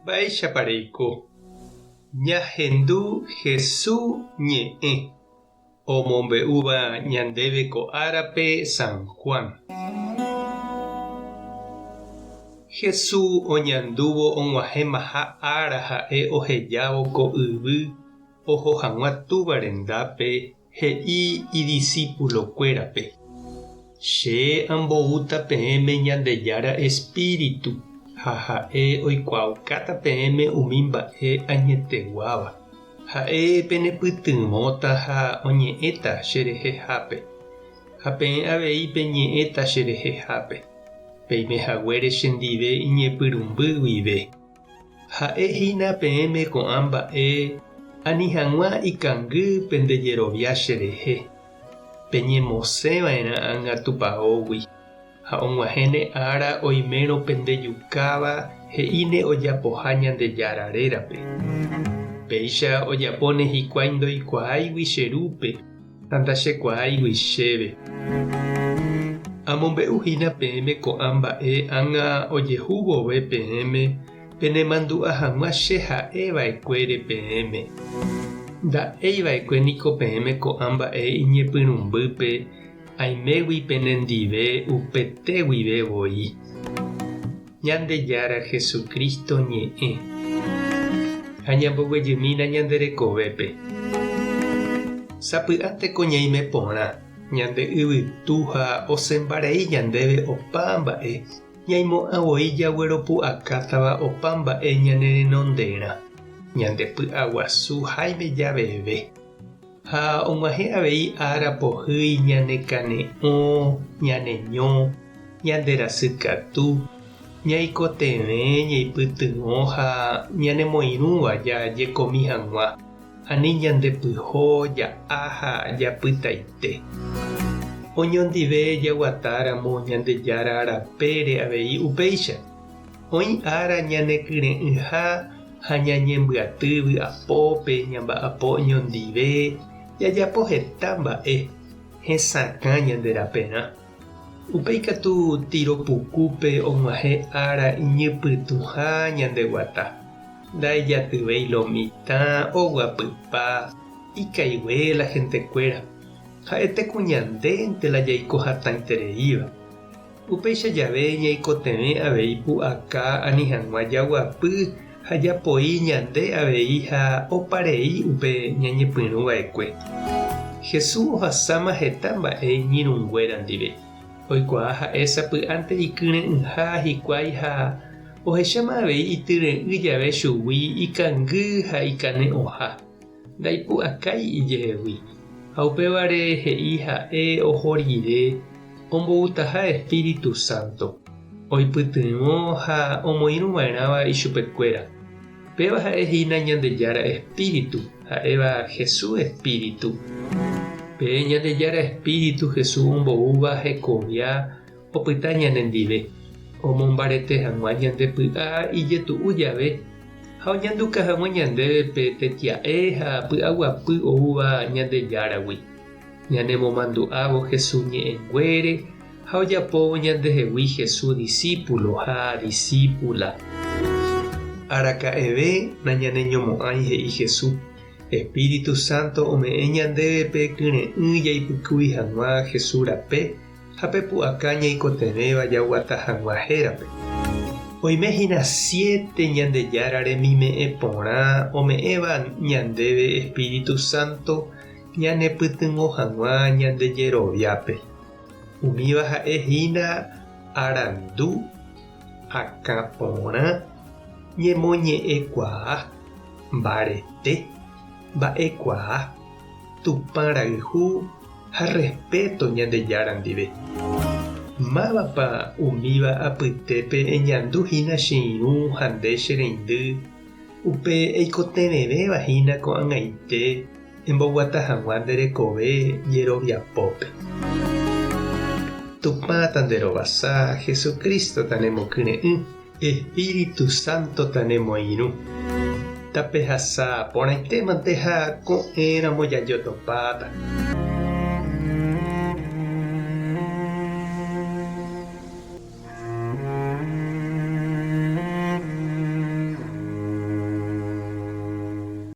Mba'éichapa reiko? Ñahendu Hesu ñe'ẽ omombe'úva ñandéve ko árape San Juan. Hesu oñandúvo og̃uahẽmaha ára ha'e ohejávo ko yvy oho hag̃ua Túva rendápe He'i idisípulokuérape, Che amboúta peẽme Ñandejára espíritu, ha ha'e oikuaaukáta peẽme umi mba'e añeteguáva. Ha'e penepytyvõta ha oñe'ẽta cherehehápe, ha peẽ avei peñe'ẽta cherehehápe, peime haguére chendive iñepyrũmby guive. Ha'e hína peẽme ko'ã mba'e ani hag̃ua ikangy pende jerovia cherehe. Peñemosẽ va'erã ág̃a tupaógui, ha og̃uahẽne ára oimérõ pende jukáva he'íne ojapoha Ñandejára rérape. Péicha ojapóne hikuái ndoikuaáigui che Rúpe ha ndachekuaáigui chéve. Amombe'u hína peẽme ko'ã mba'e ág̃a ojehu vove peẽme penemandu'a hag̃ua che ha'e va'ekuére peẽme. Nda'éi va'ekue niko peẽme ko'ã mba'e iñepyrũmbýpe aimégui penendive upete guive voi. Ñandejára Jesucristo ñe'ẽ. Ha ñamboguejymína ñande rekovépe. Sapy'ánteko ñaime porã, ñande yvytu ha osẽmbarei ñandéve opa mba'e, ñaimo'ã voi jagueropu'akátava opa mba'e ñane renonderã, ñande py'aguasu háime javeve. Ha og̃uahẽ avei ára pohýi ñane kane'õ, ñane ño, ñande rasy katu, ñaikotevẽ ñaipytyvõ ha ñanemoirũva jajekomi hag̃ua, ani ñande pyho ja'a ha japytaite. Oñondive jaguatáramo Ñandejára rapére avei upéicha, oĩ ára ñanekyre'ỹha Ha ñañembyaty vy'apópe ñamba'apo oñondive, jajapo heta mba'e hesakã ñande raperã. Upéi katu tiro pukúpe og̃uahẽ ára iñypytũha ñande guata. Ndaijatyvéi lo mitã, oguapypa, ikaigue la hentekuéra. Ha'ete ku ñandénte la jaiko hatãitereíva. Upéicha jave ñaikotevẽ avei pu'aka ani hag̃ua jaguapy ha japoi ñande avei ha oparei upe ñañepyrũ va'ekue. Jesús ohasáma heta mba'e iñirũnguéra ndive. Oikuaa ha'e sapy'ánte ikyre'ỹha hikuái ha ohecháma avei ityre'ỹ jave chugui ikangy ha ikane'õha. Ndaipu'akái ijehegui, ha upévare he'i ha'e oho rire omboutaha espíritu sánto, oipytyvõ ha omoirũ va'erãva ichupekuéra. Péva ha'e hína Ñandejára espíritu, ha'éva Jesús espíritu. Pe Ñandejára espíritu Jesús omboúva hekovia opyta ñanendive, omombarete hag̃ua ñande py'a ijetu'u jave ha oñanduka hag̃ua ñandéve pe tetia'e ha py'aguapy oúva Ñandejáragui, ñanemomandu'ávo Jesús ñe'ẽnguére ha ojapóvo ñandehegui Jesús disípulo ha disípula. Araka'eve nañaneñomo'ãi he'i Jesús, Espíritu Santo ome'ẽ ñandéve pe kyre'ỹ jaipykúi hag̃ua Jesús rape ha pe pu'aka ñaikotevẽva jaguata hag̃ua hérape. Oime hína siéte Ñandejára remime'ẽ porã ome'ẽva ñandéve Espíritu Santo ñanepytyvõ hag̃ua ñande jeroviápe. Umíva ha'e hína arandu, akã porã, ñemoñe'ẽkuaa, mbarete, mba'ekuaa, Tupã rayhu ha respeto Ñandejára ndive. Mávapa umíva apytépe eñandu hína che irũ ha nde che reindy, upe eikotevẽvéva hína ko'ag̃aite emboguata hag̃ua nde rekove jeroviapópe. Tupã tanderovasa, Jesucristo tanemokyre'ỹ. Espíritu Santo tanemoirũ. Tapehasa porãitémante ha ko'ẽramo jajotopáta.